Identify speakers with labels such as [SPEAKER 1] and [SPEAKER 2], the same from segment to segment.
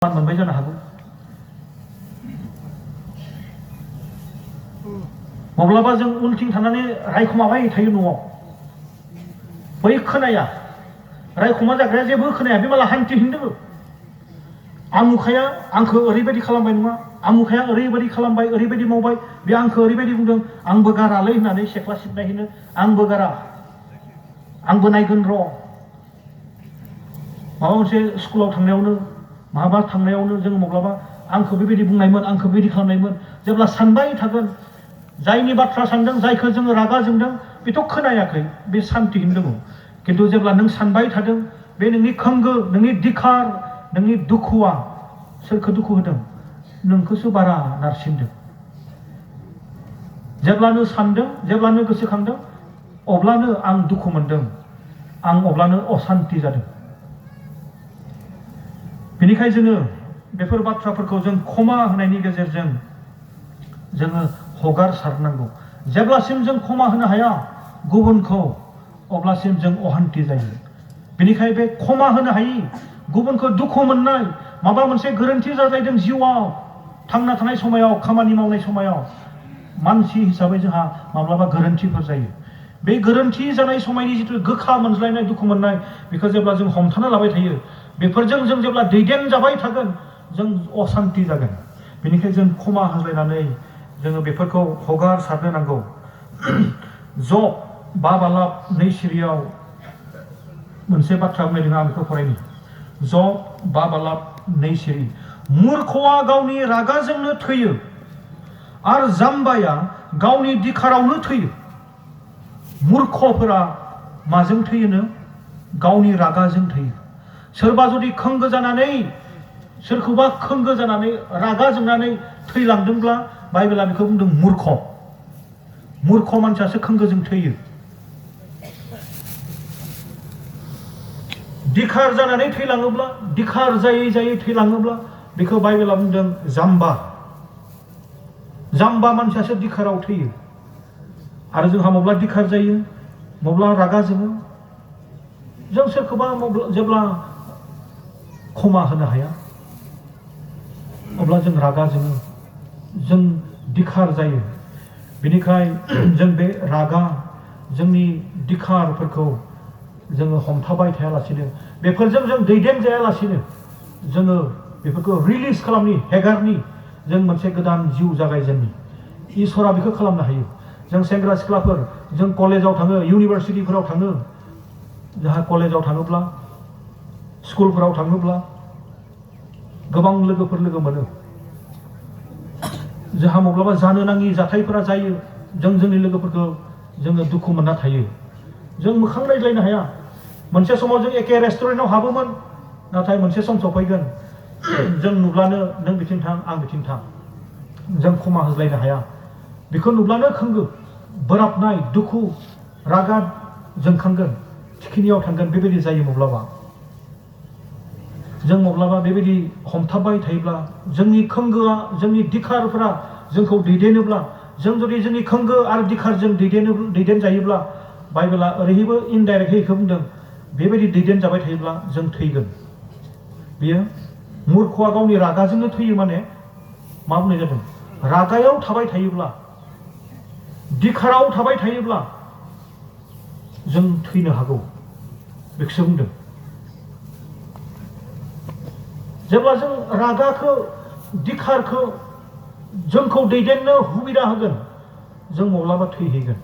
[SPEAKER 1] मोनबाय जानो हागौ माब्लाबा जों उनथिं थानानै रायखुमाबाय थायो न'आव बै खोनाया रायखुमा जाग्राया जेबो खोनाया बे माला हान्थि हिन्दों आमुखाया आंखौ ओरैबायदि खालामबाय नङा आमुखाया ओरैबायदि खालामबाय ओरैबायदि मावबाय बे आंखौ ओरैबायदि बुंदों आंबो गारालै होननानै सेख्ला सिबनायहैनो आंबो गारा आंबो नायगोन र' माबा मोनसे स्कुलाव थांनायावनो माबा थांनायावनो जों माब्लाबा आंखौ बेबायदि बुंनायमोन आंखौ बेबायदि खालामनायमोन जेब्ला सानबाय थागोन जायनि बाथ्रा सानदों जायखौ जोङो रागा जोंदों बेथ' खोनायाखै बे सान्थियैनो दङ खिन्थु जेब्ला नों सानबाय थादों बे नोंनि खोंगो नोंनि दिखार नोंनि दुखुआ सोरखौ दुखु होदों नोंखौसो बारा नारसिनदों जेब्लानो सानदों जेब्लानो गोसोखांदों अब्लानो आं दुखु मोनदों आं अब्लानो असान्ति जादों बेनिखायनो जोङो बेफोर बाथ्राफोरखौ जों क्षमा होनायनि गेजेरजों जोङो हगारसारनांगौ जेब्लासिम जों क्षमा होनो हाया गुबुनखौ अब्लासिम जों अहान्ति जायो बेनिखायनो बे क्षमा होनो हायि गुबुनखौ दुखु मोननाय माबा मोनसे गोरोन्थि जालायदों जिउआव थांना थानाय समायाव खामानि मावनाय समायाव मानसि हिसाबै जोंहा माब्लाबा गोरोन्थिफोर जायो बे गोरोन्थि जानाय समायनि जिथु गोखा मोनज्लायनाय दुखु मोननाय बेखौ जेब्ला जों हमथाना लाबाय थायो बेफोरजों जों जेब्ला दैदेनजाबाय थागोन जों असान्ति जागोन बेनिखायनो जों क्षमा होलायनानै जोङो बेफोरखौ हगारसारनो नांगौ जब 5:2 सिरियाव मोनसे बाथ्रा बुंनाय दङ आं बेखौ फरायनि जब 5:2 सिरि मूर्खआ गावनि रागाजोंनो थैयो आरो जाम्बाया गावनि दिखारावनो थैयो मूर्खफोरा माजों थैयोनो गावनि रागाजों थैयो सोरबा जुदि खोंगो जानानै सोरखौबा खोंगो जानानै रागा जोंनानै थैलांदोंब्ला बाइबेला बेखौ बुंदों मूर्ख मानसियासो खोंगोजों थैयो दिखार जानानै थैलाङोब्ला दिखार जायै जायै थैलाङोब्ला बेखौ बाइबेला बुंदों जाम्बा मानसियासो दिखाराव थैयो आरो जोंहा माब्ला दिखार जायो माब्ला रागा जोङो जों सोरखौबा जेब्ला क्षमा होनो हाया अब्ला जों रागा जोङो जों दिखार जायो बेनिखायनो जों बे रागा जोंनि दिखारफोरखौ जोङो हमथाबाय थायालासिनो बेफोरजों जों दैदेन जायालासिनो जोङो बेफोरखौ रिलिज खालामनि हेगारनि जों मोनसे गोदान जिउ जागायजेननि इसोरा बेखौ खालामनो हायो जों सेंग्रा सिख्लाफोर जों कलेजाव थाङो इउनिभारसिटिफोराव थाङो जोंहा कलेजाव थाङोब्ला स्कुलफोराव थाङोब्ला गोबां लोगोफोर लोगो मोनो जोंहा माब्लाबा जानो नाङि जाथायफोरा जायो जों जोंनि लोगोफोरखौ जोङो दुखु मोनना थायो जों मोखां नायज्लायनो हाया मोनसे समाव जों एखे रेस्टुरेन्टआव हाबोमोन नाथाय मोनसे सम सफैगोन जों नुब्लानो नों बिथिं थां आं बिथिं थां जों क्षमा होज्लायनो हाया बेखौ नुब्लानो खोंगो बोराबनाय दुखु रागा जोंखांगोन थिखिनियाव थांगोन बेबायदि जायो माब्लाबा जों माब्लाबा बेबायदि हमथाबबाय थायोब्ला जोंनि खोंगोआ जोंनि दिखारफोरा जोंखौ दैदेनोब्ला जों जुदि जोंनि खोंगो आरो दिखारजों दैदेनजायोब्ला बाइबेला ओरैबो इनडाइरेक्टलि बेखौ बुंदों बेबायदि दैदेनजाबाय थायोब्ला जों थैगोन बेयो मूर्खआ गावनि रागाजोंनो थैयो माने मा बुंनाय जादों रागायाव थाबाय थायोब्ला दिखाराव थाबाय थायोब्ला जों थैनो हागौ बेखौसो बुंदों जेब्ला जों रागाखौ दिखारखौ जोंखौ दैदेननो सुबिदा होगोन जों माब्लाबा थैहैगोन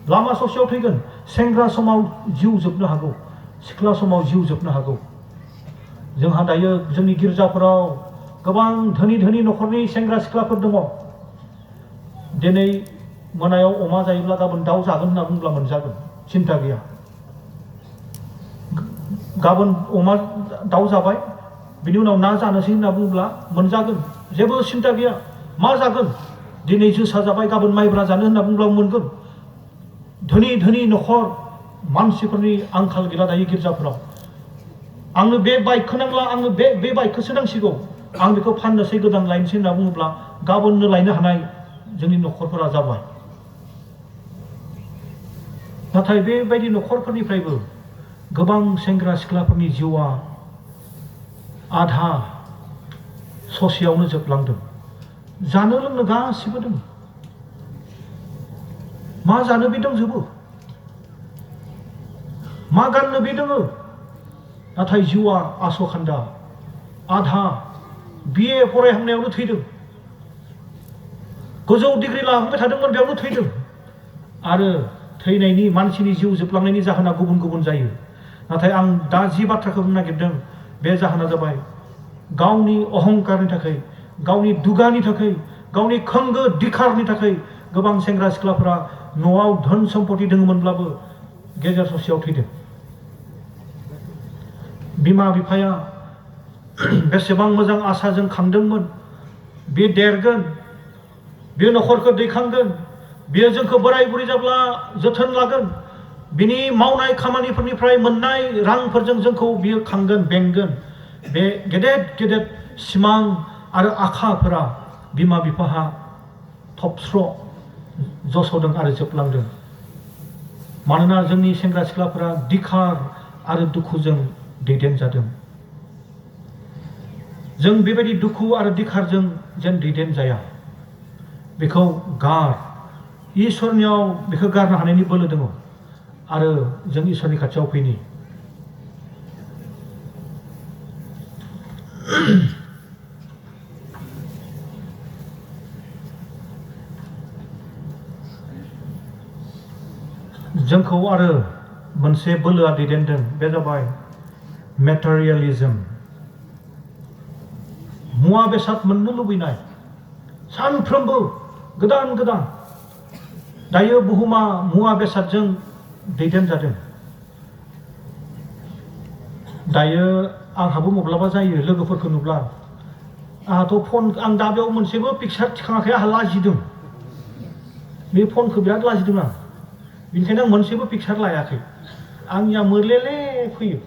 [SPEAKER 1] लामा ससेयाव थैगोन सेंग्रा समाव जिउ जोबनो हागौ सिख्ला समाव जिउ जोबनो हागौ जोंहा दायो जोंनि गिर्जाफोराव गोबां धोनि न'खरनि सेंग्रा सिख्लाफोर दङ दिनै मोनायाव अमा जायोब्ला गाबोन दाउ जागोन होनना बुंब्ला मोनजागोन सिन्था गैया गाबोन अमा दाउ जाबाय बिनि उनाव ना जानोसै होनना बुंब्ला मोनजागोन जेबो सिन्था गैया मा जागोन दिनै जोसा जाबाय गाबोन माइब्रा जानो होनना बुंब्ला मोनगोन धोनि न'खर मानसिफोरनि आंखाल गैला दायो गिर्जाफोराव आंनो बे बाइकखौ नांला आंनो बे बाइकखौसो नांसिगौ आं बेखौ फाननोसै गोदान लायनोसै होनना बुङोब्ला गाबोननो लायनो हानाय जोंनि न'खरफोरा जाबाय नाथाय बेबायदि न'खरफोरनिफ्रायबो गोबां सेंग्रा सिख्लाफोरनि जिउआ आधा ससेयावनो जोबलांदों जानो लोंनो गासिबो दं मा जानो बे दंजोबो मा गाननो बे दङ नाथाय जिउआ आसखान्दा आधा BA फरायहांनायावनो थैदों गोजौ डिग्री लाहांबाय थादोंमोन बेयावनो थैदों आरो थैनायनि मानसिनि जिउ जोबलांनायनि जाहोना गुबुन गुबुन जायो नाथाय आं दा जि बाथ्राखौ बुंनो नागिरदों बे जाहोना जाबाय गावनि अहंकारनि थाखाय गावनि दुगानि थाखाय गावनि खोंगो दिखारनि थाखाय गोबां सेंग्रा सिख्लाफोरा न'आव धोन सम्पति दङमोनब्लाबो गेजेर ससेयाव थैदों बिमा बिफाया बेसेबां मोजां आसाजों खांदोंमोन बे देरगोन बे नखरखौ दैखांगोन बेयो जोंखौ बोराय बुरै जाब्ला जोथोन लागोन बिनि मावनाय खामानिफोरनिफ्राय मोननाय रांफोरजों जोंखौ बियो खांगोन बेंगोन बे गेदेर गेदेर सिमां आरो आखाफोरा बिमा बिफाहा थबस्र' जस'दों आरो जोबलांदों मानोना जोंनि सेंग्रा सिख्लाफोरा दिखार आरो दुखुजों दैदेनजादों जों बेबायदि दुखु आरो दिखारजों जेन दैदेनजाया बेखौ गार इसोरनियाव बेखौ गारनो हानायनि बोलो दङ आरो जों इसोरनि खाथियाव फैनि जोंखौ आरो मोनसे बोलोआ दैदेनदों बे जाबाय मेटेरियलिज्म मुवा बेसाद मोननो लुबैनाय सानफ्रोमबो गोदान गोदान दायो बुहुमा मुवा बेसादजों दैदेनजादों दायो आंहाबो माब्लाबा जायो लोगोफोरखौ नुब्ला आंहाथ' फन आं दा बेयाव मोनसेबो पिक्सार थिखाङाखै आंहा लाजिदों बे फनखौ बिराद लाजिदों आं बेनिखायनो आं मोनसेबो पिक्सार लायाखै आंनिया मोरलेले फैयो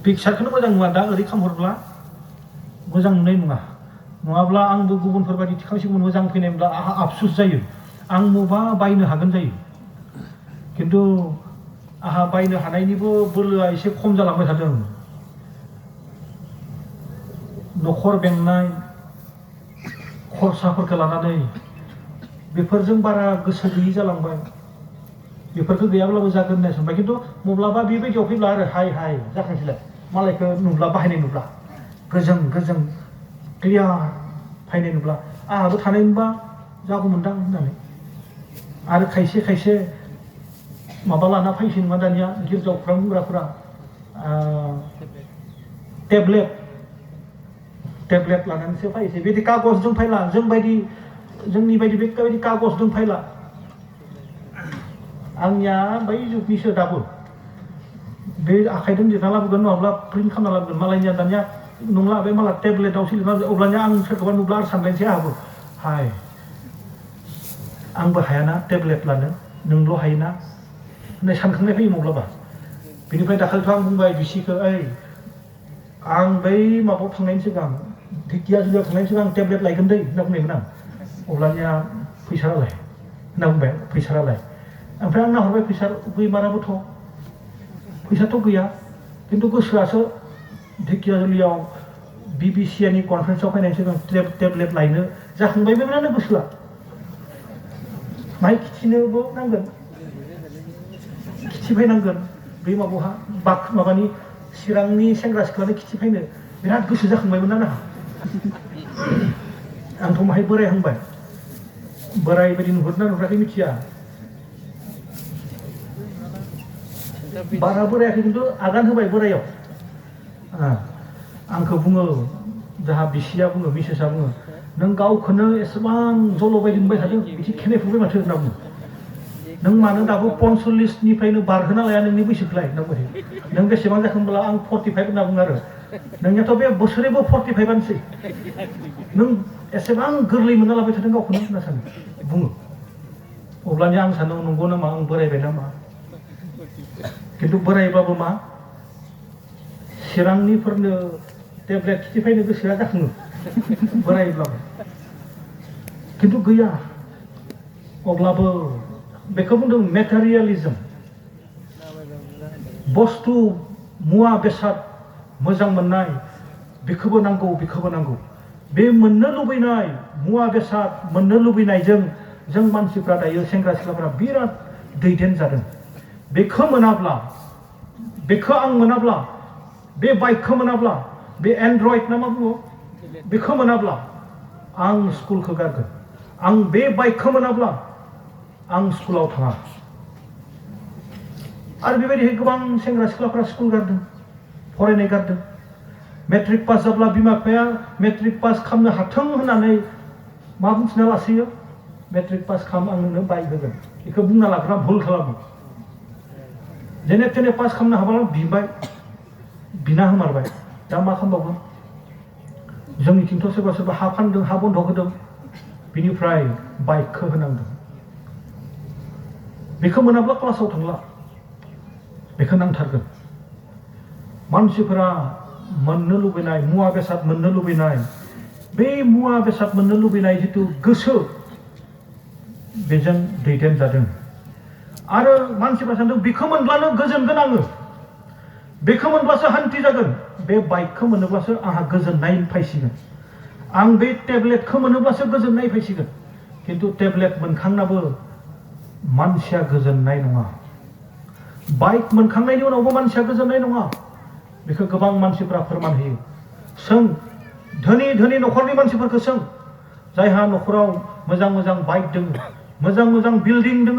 [SPEAKER 1] पिक्सारखौनो मोजां नुवा दा ओरै खामहरब्ला मोजां नुनाय नङा नङाब्ला आंबो गुबुनफोरबायदि थिखांसिगौमोन मोजां फैनायब्ला आंहा आफसुस जायो आं मबा बायनो हागोन जायो खिन्थु आंहा बायनो हानायनिबो बोलोआ एसे खम जालांबाय थादों न'खर बेंनाय खरसाफोरखौ लानानै बेफोरजों बारा गोसो गैयि जालांबाय बेफोरखौ गैयाब्लाबो जागोन होननाय सानबाय खिन्थु माब्लाबा बेबायदियाव फैब्ला आरो हाय हाय जाखांसैलाय मालायखौ नुब्ला बाहायनाय नुब्ला गोजों गोजों क्लियार फायनाय नुब्ला आंहाबो थानाय मोनबा जागौमोनदां होननानै आरो खायसे खायसे माबा लाना फैसै नङा दानिया गिर्जायाव खुरां बुंग्राफोरा टेब्लेट लानानैसो फैसै बिदि कागजजों फैला जोंनि बायदि बेबायदि कागजजों फैला आंनिया बै जुगनिसो दाबो बे आखाइजों लिरना लाबोगोन नङाब्ला प्रिन्ट खालामना लाबोगोन मालायनिया दानिया नंला बे माला टेब्लेटआवसो लिरना अब्लानिया आं सोरखौबा नुब्ला आरो सानलायनोसै आंहाबो हाय आंबो हायाना टेब्लेट लानो नोंल' हायोना होननाय सानखांनाय फैयो माब्लाबा बेनिफ्राय दाखालिथ' आं बुंबाय बिसिखौ ओइ आं बै माबायाव थांनायनि सिगां ढेकियाजुलियाव थांनायनि सिगां आं टेब्लेट लायगोन दै होनना बुंनायमोन आं अब्लानिया फैसारालाय होनना बुंबाय फैसारालाय ओमफ्राय आं नाहरबाय फैसा गैमाराबोथ' फैसाथ' गैया खिन्थु गोसोआसो ढेकियाजुलियाव BBCनि कनफारेन्सआव फैनायनि सिगां टेब्लेट लायनो जाखांबायमोनानो गोसोआ माहाय खिथिनोबो नांगोन खिथिफैनांगोन बे माबानि चिरांनि सेंग्रा सिख्लानो खिथिफैनो बिराद गोसो जाखांबायमोन आंहा आंथ' माहाय बोरायहांबाय बोराय बायदि नुहुरना नुहुराखै मिथिया बारा बोरायाखै खिन्थु आगान होबाय बोरायाव आंखौ बुङो जाहा बिसिया बुङो मिसेसआ बुङो नों गावखौनो एसेबां जल' बायदि नुबाय थादों बिदि खेनायफुबाय माथो होनना बुङो नों मानो दाबो 45निफ्रायनो बारहोना लाया नोंनि बैसोखौलाय होनना बुङो नों बेसेबां जाखोनब्ला आं 45 होनना बुङो आरो नोंनियाथ' बे बोसोरैबो 45आनोसै नों एसेबां गोरलै मोनना लाबाय थादों गावखौनो होनना सानो बुङो अब्लानिया आं सानो नंगौ नामा आं बोरायबाय नामा खिन्थु बोरायबाबो मा चिरांनिफोरनो टेब्लेट खिथिफैनो गोसोआ जाखाङो बोरायब्लाबो खिन्थु गैया अब्लाबो बेखौ बुंदों मेटेरियलिज्म बस्तु मुवा बेसाद मोजां मोननाय बेखौबो नांगौ बे मोननो लुबैनाय मुवा बेसाद मोननो लुबैनायजों जों मानसिफ्रा दायो सेंग्रा सिख्लाफ्रा बिराद दैदेन जादों बेखौ मोनाब्ला बेखौ आं मोनाब्ला बे बाइकखौ मोनाब्ला बे एन्ड्रइड ना मा बुङो बेखौ मोनाब्ला आं स्कुलखौ गारगोन आं बे बाइकखौ मोनाब्ला आं स्कुलाव थाङा आरो बेबायदिहाय गोबां सेंग्रा सिख्लाफ्रा स्कुल गारदों फरायनाय गारदों मेट्रिक पास जाब्ला बिमा बिफाया मेट्रिक पास खालामनो हाथों होननानै मा बुंथिना लासैयो मेट्रिक पास खालाम आं नोंनो बाइक होगोन बेखौ बुंना लाग्रा भुल खालामो जेने थेने पास खालामनो हाब्ला बिबाय बिना होमारबाय दा मा खालामबावगोन जोंनिथिंथ' सोरबा सोरबा हा फानदों हा बन्द होदों बिनिफ्राय बाइकखौ होनांदों बेखौ मोनाब्ला क्लासाव थांला बेखौ नांथारगोन मानसिफोरा मोननो लुबैनाय मुवा बेसाद मोननो लुबैनाय बे मुवा बेसाद मोननो लुबैनाय जिथु गोसो बेजों दैदेन जादों आरो मानसिफ्रा सानदों बेखौ मोनब्लानो गोजोनगोन आङो बेखौ मोनब्लासो हान्थि जागोन बे बाइकखौ मोनोब्लासो आंहा गोजोननाय फैसिगोन आं बे टेब्लेटखौ मोनोब्लासो गोजोननाय फैसिगोन खिन्थु टेब्लेट मोनखांनाबो मानसिया गोजोननाय नङा बाइक मोनखांनायनि उनावबो मानसिया गोजोननाय नङा बेखौ गोबां मानसिफ्रा फोरमान होयो सों धोनि न'खरनि मानसिफोरखौ सों जायहा न'खराव मोजां बाइक दङ मोजां बिल्डिं दङ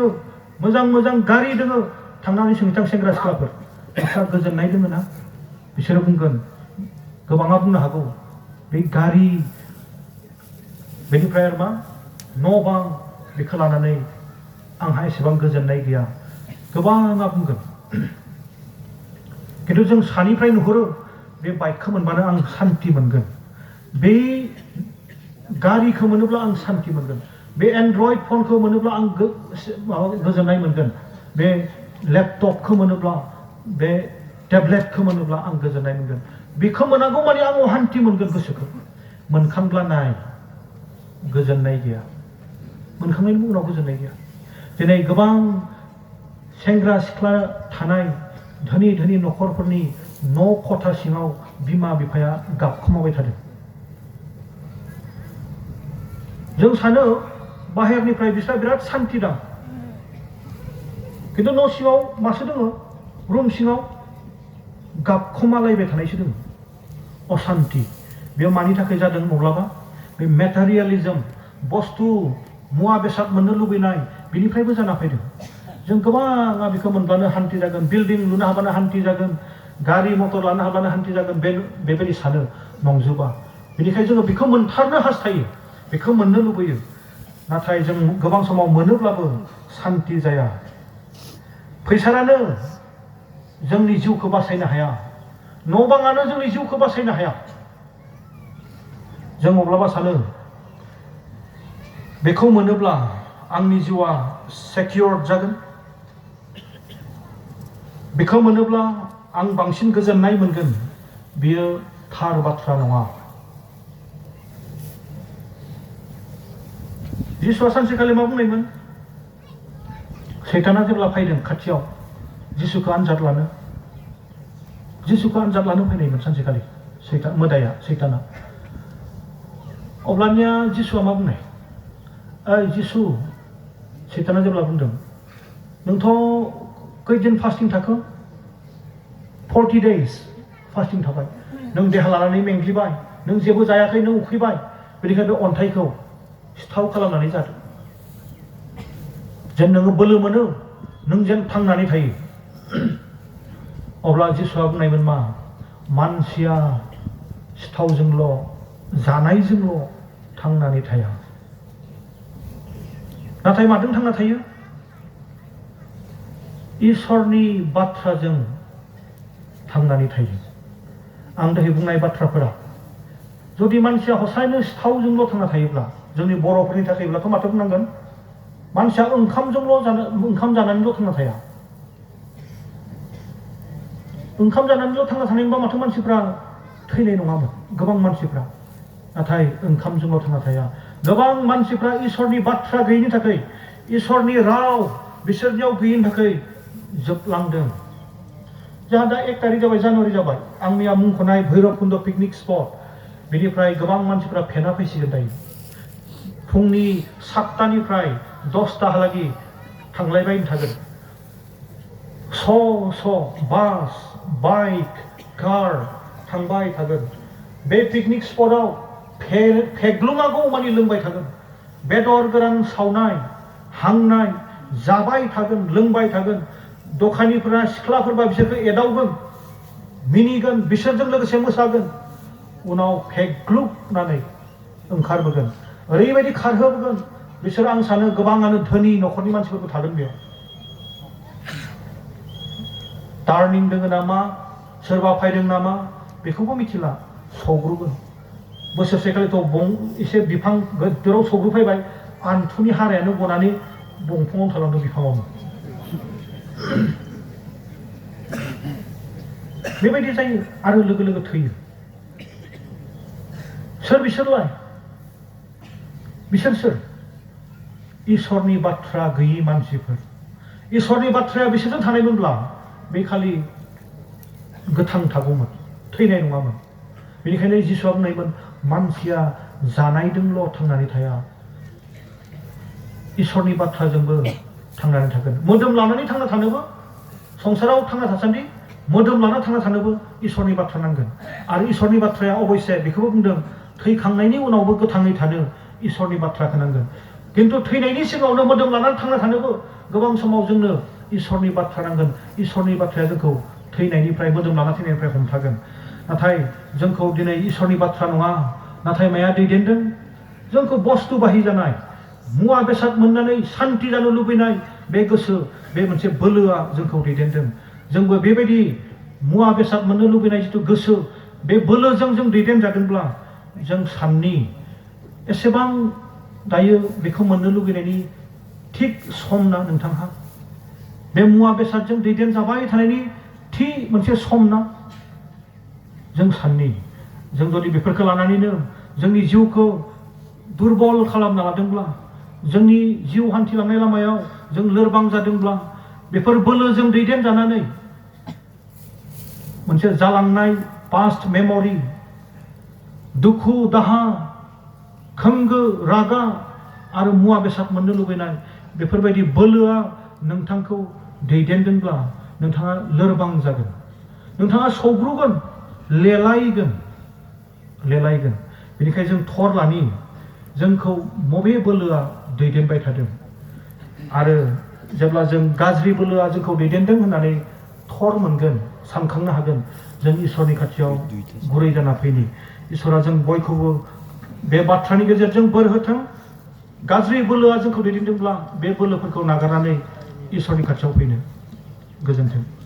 [SPEAKER 1] मोजां गारि दङ थांनानै सोंथां सेंग्रा सिख्लाफोर बिसोरहा गोजोननाय दङ ना बिसोरो बुंगोन गोबाङा बुंनो हागौ बे गारि बेनिफ्राय आरो मा न' बां बेखौ लानानै आंहा एसेबां गोजोननाय गैया गोबाङा बुंगोन खिन्थु जों सानिफ्राय नुहुरो बे बाइकखौ मोनबानो आं सान्ति मोनगोन बे गारिखौ मोनोब्ला आं सान्ति मोनगोन बे एन्ड्रइड फनखौ मोनोब्ला आं गोजोननाय मोनगोन बे लेपटपखौ मोनोब्ला बे टेब्लेटखौ मोनोब्ला आं गोजोननाय मोनगोन बेखौ मोनागौ माने आं अहान्ति मोनगोन गोसोखौ मोनखांब्ला नाय गोजोननाय गैया मोनखांनायनि उनाव गोजोननाय गैया दिनै गोबां सेंग्रा सिख्ला थानाय धोनि न'खरफोरनि न' खथा सिङाव बिमा बिफाया गाबखोमाबाय थादों जों सानो बाहेरनिफ्राय बिस्रा बिराद सान्ति दं खिन्थु न' सिङाव मासो दङ रुम सिङाव गाबखोमालायबाय थानायसो दङ असान्ति बेयाव मानि थाखाय जादों माब्लाबा बे मेटारियेलिज्म बुस्थु मुवा बेसाद मोननो लुबैनाय बिनिफ्रायबो जाना फैदों जों गोबाङा बेखौ मोनब्लानो हान्थि जागोन बिल्डिं लुनो हाबानो हान्थि जागोन गारि मटर लानो हाबानो हान्थि जागोन बेबायदि सानो नंजोबा बेनिखायनो जोङो बेखौ मोनथारनो हास्थायो बेखौ मोननो लुबैयो नाथाय जों गोबां समाव मोनोब्लाबो सान्ति जाया फैसायानो जोंनि जिउखौ बासायनो हाया न' बाङानो जोंनि जिउखौ बासायनो हाया जों माब्लाबा सानो बेखौ मोनोब्ला आंनि जिउआ सेक्युर जागोन बेखौ मोनोब्ला आं बांसिन गोजोननाय मोनगोन बियो थार बाथ्रा नङा जिसुआ सानसेखालि मा बुंनायमोन सैताना जेब्ला फैदों खाथियाव जिसुखौ आनजाद लानो फैनायमोन सानसेखालि मोदाया सैताना अब्लानिया जिसुआ मा बुंनाय ओइ जिसु सैताना जेब्ला बुंदों नोंथ' खैदिन फास्टिं थाखो 40 days फास्टिं थाबाय नों देहा लानानै मेंग्लिबाय नों जेबो जायाखै नों उखैबाय बेनिखायनो बे अन्थाइखौ सिथाव खालामनानै जादों जेन नोङो बोलो मोनो नों जेन थांनानै थायो अब्ला जिसुआ बुंनायमोन मा मानसिया सिथावजोंल' जानायजोंल' थांनानै थाया नाथाय माजों थांना थायो इसोरनि बाथ्राजों थांनानै थायो आं दहाय बुंनाय बाथ्राफोरा जुदि मानसिया हसायनो सिथावजोंल' थांना थायोब्ला जोंनि बर'फोरनि थाखायब्लाथ' माथो बुंनांगोन मानसिया ओंखाम जानानैल' थांना थाया ओंखाम जानानैल' थांना थानायबा माथो मानसिफ्रा थैनाय नङामोन गोबां मानसिफ्रा नाथाय ओंखामजोंल' थांना थाया गोबां मानसिफ्रा इसोरनि बाथ्रा गैयिनि थाखाय इसोरनि राव बिसोरनियाव गैयिनि थाखाय जोबलांदों जोंहा दा 1 तारिख जाबाय जानुवारि जाबाय आं मैया मुंख'नाय भैरबकुन्द पिकनिक स्पट बेनिफ्राय गोबां मानसिफोरा फेना फैसिगोन दायो फुंनि 7टानिफ्राय 10टाहालागै थांलायबाय थागोन स' बास बाइक कार थांबाय थागोन बे पिकनिक स्पटआव फेग्लुङागौ मानि लोंबाय थागोन बेदर गोरान सावनाय हांनाय जाबाय थागोन लोंबाय थागोन दखानिफोरा सिख्लाफोरबा बिसोरखौ एदावगोन मिनिगोन बिसोरजों लोगोसे मोसागोन उनाव फेग्लुबनानै ओंखारबोगोन ओरैबायदि खारहोबोगोन बिसोर आं सानो गोबाङानो धोनि न'खरनि मानसिफोरबो थागोन बेयाव टार्निं दङ नामा सोरबा फैदों नामा बेखौबो मिथिला सौग्रुगोन बोसोरसेखालिथ' एसे बिफां गिदिराव सौग्रुफैबाय आन्थुनि हारायानो गनानै दंफाङाव थालांदों बिफाङावनो बेबायदि जायो आरो लोगो लोगो थैयो सोर बिसोरलाय बिसोर सोर इसोरनि बाथ्रा गैयि मानसिफोर इसोरनि बाथ्राया बिसोरजों थानायमोनब्ला बे खालि गोथां थागौमोन थैनाय नङामोन बेनिखायनो जिसुआ बुंनायमोन मानसिया जानायजोंल' थांनानै थाया इसोरनि बाथ्राजोंबो थांनानै थागोन मोदोम लानानै थांना थानोबो संसाराव थांना थासान्दि मोदोम लाना थांना थानोबो इसोरनि बाथ्रा नांगोन आरो इसोरनि बाथ्राया अबयसे बेखौबो बुंदों थैखांनायनि उनावबो गोथाङै थानो इसोरनि बाथ्राखौ नांगोन किन्तु थैनायनि सिगाङावनो मोदोम लानानै थांना थानोबो गोबां समाव जोंनो इसोरनि बाथ्रा नांगोन इसोरनि बाथ्राया जोंखौ थैनायनिफ्राय मोदोम लाना थैनायनिफ्राय हमथागोन नाथाय जोंखौ दिनै इसोरनि बाथ्रा नङा नाथाय माया दैदेनदों जोंखौ बस्तु बाहि जानाय मुवा बेसाद मोननानै सान्ति जानो लुबैनाय बे गोसो बे मोनसे बोलोआ जोंखौ दैदेनदों जोंबो बेबायदि मुवा बेसाद मोननो लुबैनाय जिथु गोसो बे बोलोजों जों दैदेनजादोंब्ला जों साननि एसेबां दायो बेखौ मोननो लुबैनायनि थिग सम ना नोंथांहा बे मुवा बेसादजों दैदेनजाबाय थानायनि थि मोनसे सम ना जों साननि जों जुदि बेफोरखौ लानानैनो जोंनि जिउखौ दुरबल खालामना लादोंब्ला जोंनि जिउ हान्थिलांनाय लामायाव जों लोरबां जादोंब्ला बेफोर बोलोजों दैदेनजानानै मोनसे जालांनाय पास्ट मेम'रि दुखु दाहा खोंगो रागा आरो मुवा बेसाद मोननो लुबैनाय बेफोरबायदि बोलोआ नोंथांखौ दैदेनदोंब्ला नोंथाङा लोरबां जागोन नोंथाङा सौग्रुगोन लेलायगोन बेनिखायनो जों थर लानि जोंखौ बबे बोलोआ दैदेनबाय थादों आरो जेब्ला जों गाज्रि बोलोआ जोंखौ दैदेनदों होननानै थर मोनगोन सानखांनो हागोन जों इसोरनि खाथियाव गुरै जाना फैनि इसोरा जों बयखौबो बे बाथ्रानि गेजेरजों बोर होथों गाज्रि बोलोआ जोंखौ दैदेनदोंब्ला बे बोलोफोरखौ नागारनानै इसोरनि खाथियाव फैनो गोजोन्थों